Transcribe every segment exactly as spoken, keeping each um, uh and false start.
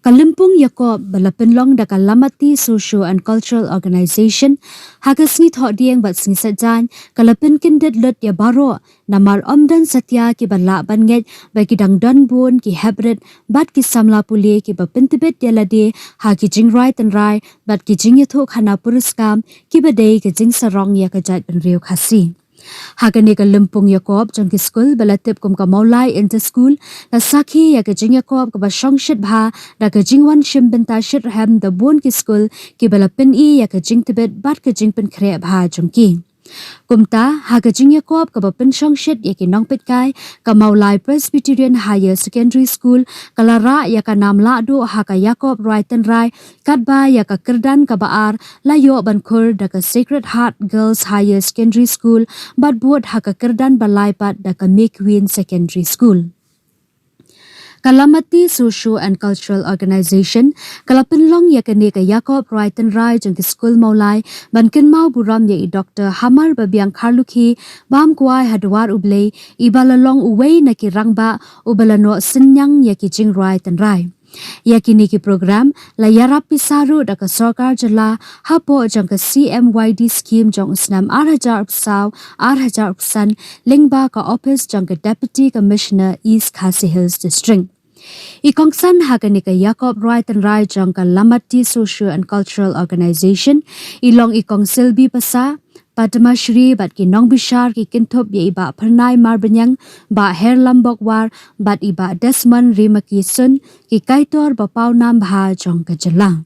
Ka lympung ïakob ba la pynlong da ka Lamati Socio and Cultural Organization ha ka sngi Thohdieng bad sngi Saitjaiñ ka la pynkyndit lut ïa baroh, namar ym don satia kiba lah ban ngeit ba ki dang don bun ki heprit bad ki samla pule kiba pyntbit ïa lade ha ki jingrwai tynrai bad ki jingïathuhkhana puriskam kiba dei ka jingsarong ïa ka jaitbynriew Khasi. Ha kane ka lympung ïakob jong ki skul ba la tip kum ka Mawlai Inter School, la sakhi ïa ka jingïakob kaba shongshit bha da ka jingwan shim bynta shitrhem da bun ki skul kiba la pyni ïa ka jingtbit bad ka jingpynkhreh bha jong ki. Kumta, ha ka jingïakob kaba pynshongshit ïa ki nongpeitkai, ka Mawlai Presbyterian Higher Secondary School ka la rah ïa ka nam lahduh ha ka ïakob rwai tynrai, katba ïa ka kyrdan kaba ar la ïoh ban khur da ka Sacred Heart Girls Higher Secondary School bad bud ha ka kyrdan ba lai pat da ka May Queen Secondary School. Ka Lamati Socio and Cultural Organization ka la pynlong ïa kane ka ïakob rwai tynrai jong ki skul Mawlai ban kynmaw burom ïa i Doktor Hamar Babiang Kharlukhi, bam kwai ha dwar U Blei, iba la long uwei na ki rangbah uba la noh synñiang ïa ki jingrwai tynrai. Ïa kine ki program la ïarap pisa ruh da ka sorkar jylla hapoh jong ka C M Y D scheme jong u snem ar hajar arphew saw, ar hajar arphew san, lyngba ka ophis jong ka Deputy Commissioner East Khasi Hills District. I kongsan ha kane ka ïakob rwai tynrai jong ka Lamati Socio and Cultural Organization, i long i Kong Silbi Pasa, Padma Shri bad ki nongbishar ki kynthup ïa i Bah Phyrnai Marbaniang, Bah Herlam Bokwar bad i Bah Desmond Rimaki Sun, ki kaitor ba pawnam bha jong ka jylla.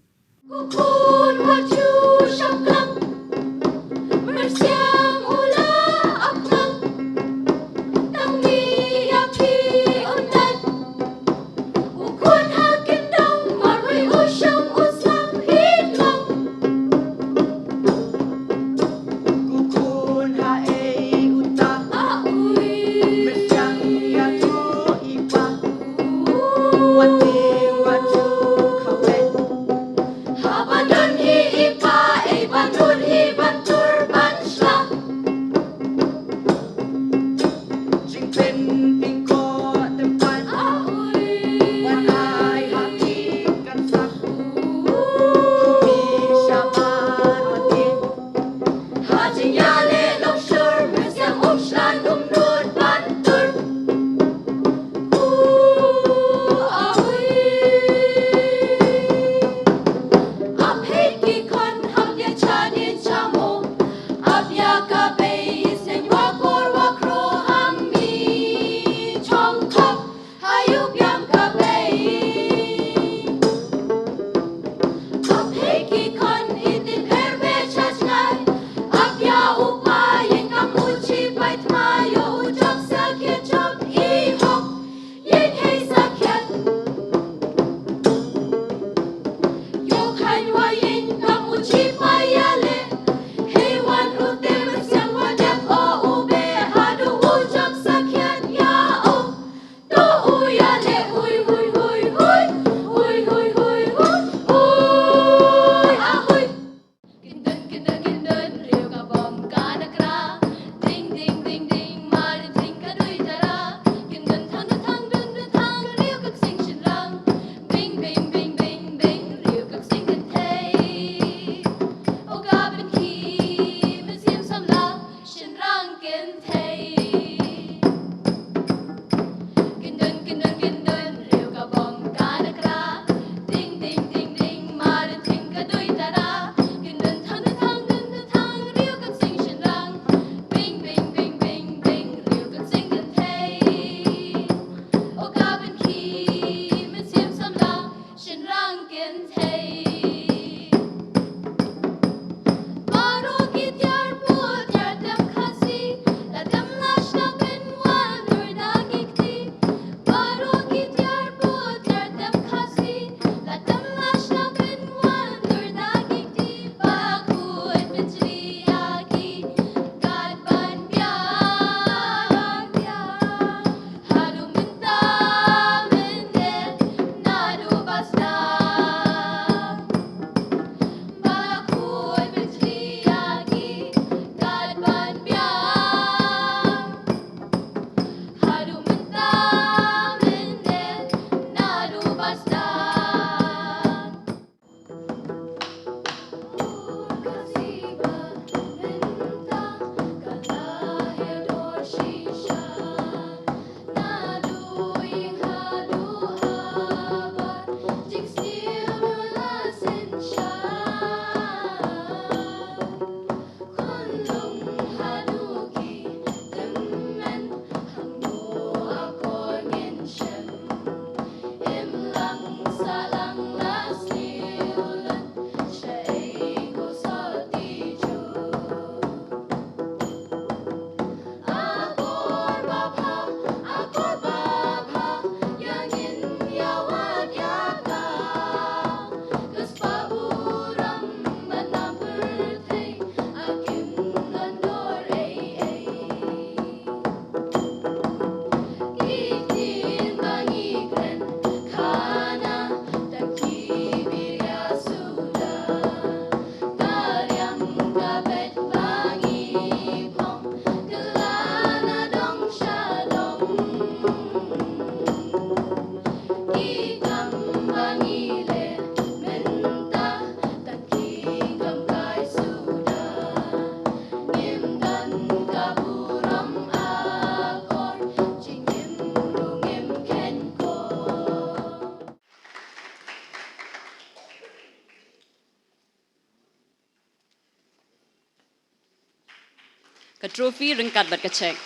Ka trophy ryngkat bad ka cheque.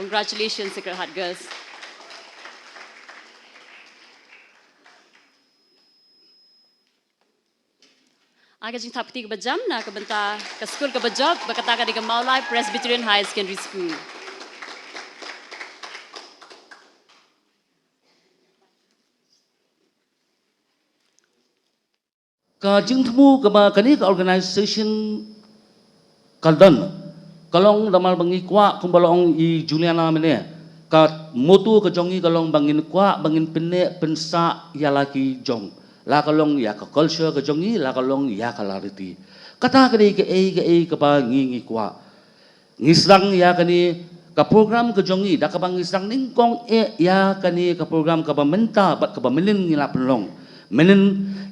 Congratulations, Sacred Heart Girls. Ai ka jingthap kti kaba jam na ka bynta ka skul kaba jop, ba kata ka dei ka Mawlai Presbyterian Higher Secondary School. Ka jingthmu kaba kane ka organization ka don, ka long namar ba ngi kwah, kumba la ong i Juliana mynne, ka motto ka jong ngi ka long ba ngin kwah ba ngin pynneh pynsah ïa la ki jong, la ka long ïa ka culture ka jong ngi, la ka long ïa ka la riti. Kata ka dei kaei kaei kaba ngi ngi kwah. Ngi sdang ïa kane ka program ka jong ngi da kaba ngi sdang nyngkong eh ïa kane ka program kaba mynta bad kaba mynnin ngi la pynlong. Mynnin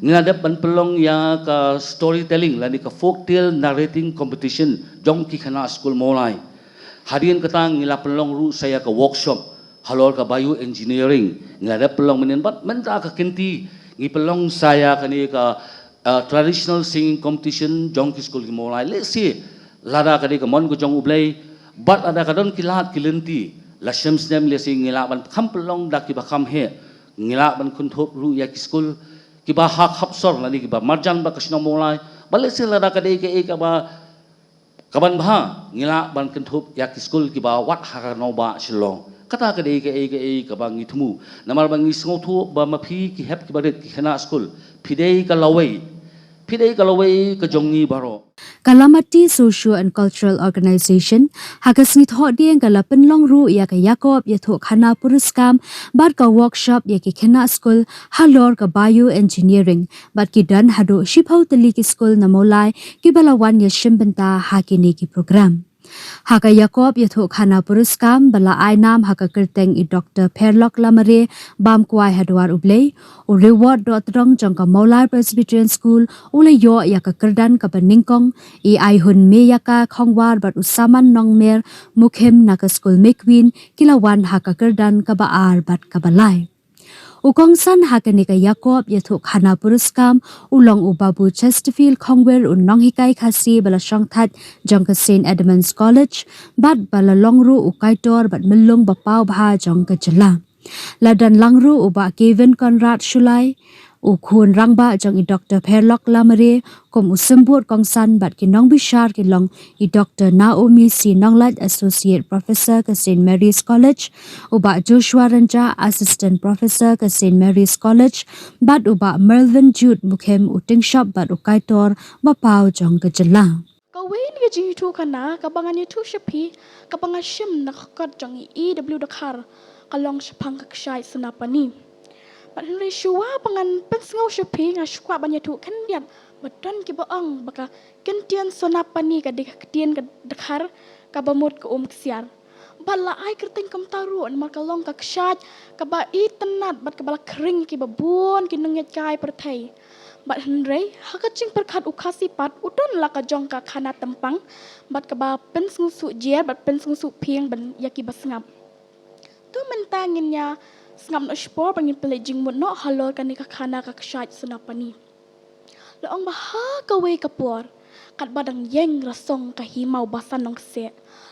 ngi la dep ban pynlong ïa ka storytelling lane ka folk tale narrating competition jong ki khynnah skul Mawlai. Hadien kata ngi la pynlong ruh sa ïa ka workshop halor ka bioengineering. Ngi la dep pynlong mynnin bad mynta ka kynti ngi pynlong sa ïa kane ka uh, traditional singing competition jong ki skul ki Mawlai. Lehse lada ka dei ka mon ka jong U Blei bad lada ka don ki lad ki lynti, la shem snem lehse ngi lah ban kham pynlong da kiba kham heh, ngi lah ban kynthup ruh ïa ki skul kiba ha khap sor lane kiba marjan bad ka shnong Mawlai. Bad lehse lada ka dei kaei kaba ka ban bha ngi lah ban kynthup ïa ki skul kiba wad ha ka nongbah Shillong. Kata ka dei kaei kaei kaba ngi thmu. Namar ba ngi sngewthuh ba ma phi ki hep kiba rit ki khynnah skul, phi dei ka lawei. Phi dei ka lawei ka jong ngi baroh. Ka Lamati Socio and Cultural Organization ha ka sngi Thohdieng ka la pynlong ruh ïa ka Yakob Ïathuhkhana Puriskam bad ka workshop ïa ki khynnah skul halor ka bioengineering. Bad ki don haduh shiphew tylli ki skul na Mawlai kiba la wan ïashim bynta ha kine ki program. Ha ka Yakob Ïathuhkhana Puriskam ba la ai nam ha ka kyrteng i Doktor Pherlok Lamare, bam kwai ha Dwar U Blei, u Reward Dohtdong jong ka Mawlai Presbyterian School u la ïoh ïa ka kyrdan kaba nyngkong, i Aihun Meiaka Khongwar bad u Saman Nongmer Mukhim na ka skul Mekwin ki la wan ha ka kyrdan kaba ar bad kaba lai. U kongsan ha kane ka Yakob Ïathuhkhana Puriskam u long u Babu Chesterfield Khongwir, u nonghikai Khasi ba la shongthait jong ka Saint Edmund's College bad ba la long ruh u kaitor bad myllung ba paw bha jong ka jylla. La don lang ruh u Bah Kevin Conrad Shullai, u khun rangbah jong i Doktor Pherlok Lamare, kum u symbud kongsan bad ki nongbishar ki long i Doktor Naomi C Nonglait, Associate Professor ka Saint Mary's College, u Bah Joshua Rynjah, Assistant Professor ka Saint Mary's College, bad u Bah Mervyn Jude Mukhim, u tyngshop bad u kaitor ba paw jong ka jylla. Kawei na ka jingïathuhkhana kaba ngan ïathuh sha phi, kaba nga shim na ka kot jong i E W Dkhar, ka long shaphang ka kshaid Sonapani. Bad hynrei shuwa ba ngan pynsngew sha phi, nga sngewkwah ban ïathuh khyndiat ba don kiba ong ba ka ktien Sonapani ka dei ka ktien ka Dkhar kaba mut ka um ksiar. Bad la ai kyrteng kumta ruh namar ka long ka kshaid kaba itynnad bad kaba la khring ïa kiba bun ki nongïaid kai pyrthei. Bad hynrei ha ka jingpyrkhat u Khasi pat u don la ka jong ka khana tympang bad kaba pynsngewsuk jer bad pynsngewsuk phieng ban ïa kiba sngap. To mynta ngin ïa sngap noh shipor bad ngin pynleit jingmut noh halor kane ka khana ka kshaid Sonapani. La ong ba ha kawei ka por, katba dang ïeng rasong ka hima u Basan Nongkseh,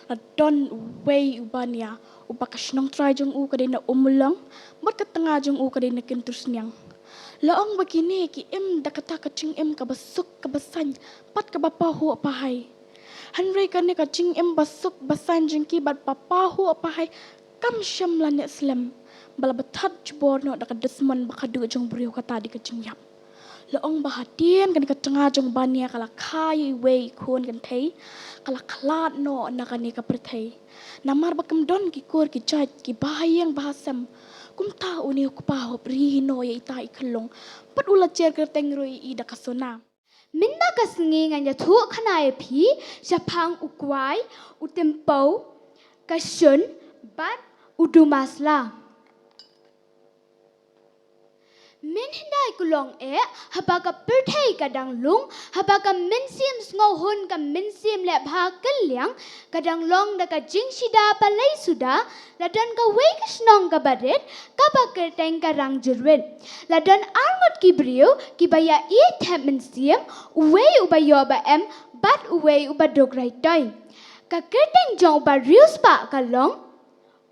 la don uwei u bania uba ka shnong trai jong u ka dei na Ummulong bad ka tnga jong u ka dei na Kyntursniang. La ong ba kine ki im da kata ka jingim kaba suk kaba saiñ bad kaba pahuh pahai. Hynrei kane ka jingim ba suk ba saiñ jong ki bad ba pahuh pahai kam shym la neh slem, ba la bthah jubor noh da ka dusmon ba khatduh jong briew, kata dei ka jingïap. La ong ba hadien kane ka tnga jong u bania ka la kha ïa iwei i khun kynthei, ka la khlad noh na kane ka pyrthei. Namar ba kam don ki kur ki jait, ki bahaïing bahasem, kumta une u kpa u hap ri noh ïa ita i khyllung bad u la jer kyrteng ruh ïa i da ka Sona. Mynta ka sngi ngan ïathuhkhana ïa phi shaphang u kwai, u tympew, ka shun bad u dumasla. Mynhyndai ka long eh, haba ka pyrthei ka dang lung, haba ka mynsiem sngewhun, ka mynsiem leh bha kylliang, ka dang long da ka jingshida palei suda, la don kawei ka shnong kaba rit, kaba kyrteng ka Rangjyrwit. La don arngut ki briew kiba ïa ïeit thep mynsiem, uwei uba ïoh ba em bad uwei uba duk raitoi. Ka kyrteng jong u Bariewspah ka long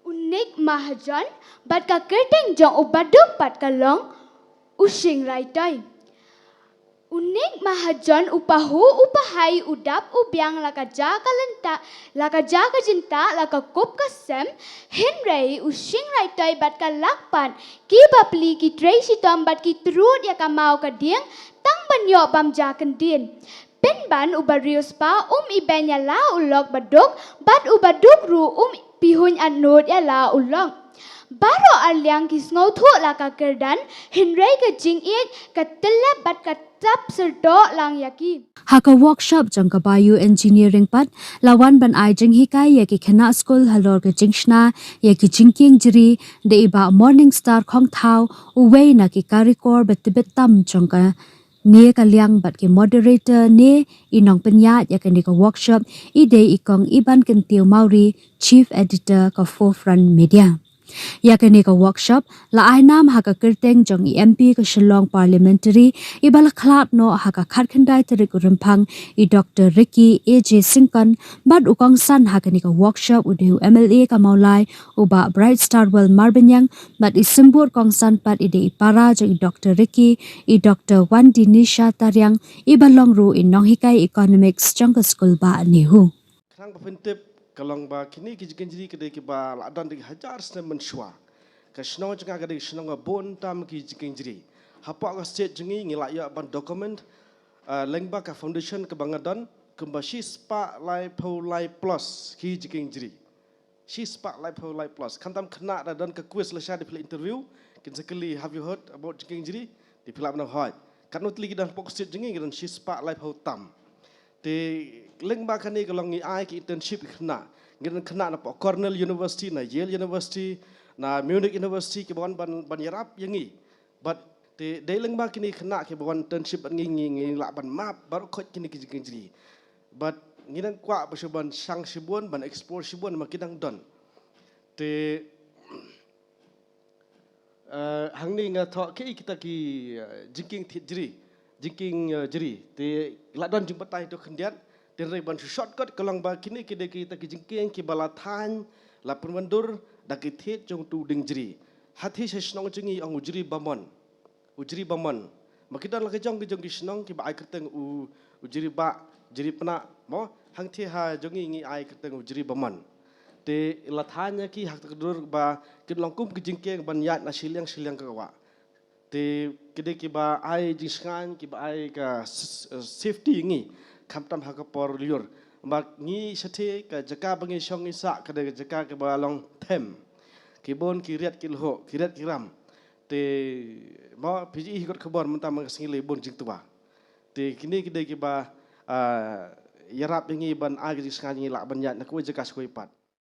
u Nick Mahajon, bad ka kyrteng jong u Baduk pat ka long u Shyngrai Toi. U Nick Mahajon u pahuh u pahai, u dap u biang la ka jaka lynta, la ka jaka jingtah, la ka kup ka sem, hynrei u Shyngrai Toi bad ka Lakpan, ki bapli ki trei shitom bad ki trud ïa ka maw ka dieng, tang ban ïoh bam ja kyndien. Pynban u Bariewspah um ibeiñ ïa la u lok Baduk, bad u Baduk ruh um pihuiñ atnud ïa la u lok. Baroh arliang ki sngewthuh la ka kyrdan, hynrei ka jingïeit, ka tyllep bad ka tap syrdoh lang ïa ki. Ha ka workshop jong ka Bioengineering pat, la wan ban ai jinghikai ïa ki khynnah skul halor ka jingshna ïa ki jingkieng jri, da i Bah Morningstar Khongthaw, uwei na ki karikor ba tbit tam jong kane ka liang, bad ki moderator ne i nongpynïaid ïa kane ka workshop i dei i Kong Iban Kyntiew Mawrie, Chief Editor ka Forefront Media. Ïa kane ka workshop la ai nam ha ka kyrteng jong i M P ka Shillong Parliamentary, i ba la khlad noh ha ka khatkhyndai tarik u Rymphang, i Doktor Ricky A J Syngkon, bad u kongsan ha kane ka workshop u dei u M L A ka Mawlai, u Bah Brightstarwell Marbaniang, bad i symbud kongsan pat i dei i para jong i Doktor Ricky, i Doktor Wandinisha Tariang, i ba long ruh i nonghikai economics jong ka skul bah NEHU. Khnang ba phin tip, ka long ba kine ki jingkieng jri ka dei kiba la don da ki hajar snem mynshuwa. Ka shnong jong nga ka dei ka shnong ba bun tam ki jingkieng jri. Hapoh ka state jong ngi ngi la ïoh ban document, ah, lyngba ka foundation kaba nga don, kumba shispah laiphew lai plus ki jingkieng jri. Shispah laiphew lai plus. Khamtam khynnah da don ka quiz lashai da phi la interview, kin sa kylli, "Have you heard about jingkieng jri?" Te phi lah ban ong hooid. Katno tylli ki don hapoh ka state jong ngi, ki don shispah laiphew tam. Te lyngba kane ka long ngi ai ki internship ïa ki khynnah. Ngi don khynnah napoh Cornell University, na Yale University, na Munich University, kiba wan ban, ban ïarap ïa ngi. Bad te dei lyngba kine ki khynnah kiba wan internship bad ngi, ngi, ngi lah ban map baroh khoit kine ki jingkieng jri. Bad ngi dang kwah ba shu ban shang shibun, ban explore shibun, ma ki dang don. Te Eh, hangne nga thoh kaei kita ki, eh, jingkieng thied jri, jingkieng, eh, jri. Te la don jingbatai to khyndiat, te hynrei ban shu shortcut ka long ba kine ki dei kita ki jingkieng kiba la thaiñ, la pynwandur da ki thied jong utu u dieng jri. Hathi sha shnong jong ngi ong u jri bamon. U jri bamon. Ma ki don la ki jong ki jong ki shnong kiba ai kyrteng u, u jri bah, jri pnah, mo, hangthie ha jong ngi ngi ai kyrteng u jri bamon. Te la thaiñ ïa ki ha kata ka dur ba kin long kum ki jingkieng ban ïaid na shiliang shiliang ka wah. Te ki dei kiba ai jingshngaiñ, kiba ai ka s-, s-, safety ïa ngi, khamtam ha ka por lyiur. Ba ngi shathie ka jaka ba ngi shong ngi sah ka dei ka jaka kaba long them. Ki bun ki riat ki lhuh, ki riat ki ram. Te mo phi ju ïohi kot khubor mynta man ka sngi lei bun jingtwa. Te kine ki dei kiba, ah, ïarap ïa ngi ban ai ka jingshngaiñ ïa ngi lah ban ïaid na kawei jaka sha kawei pat.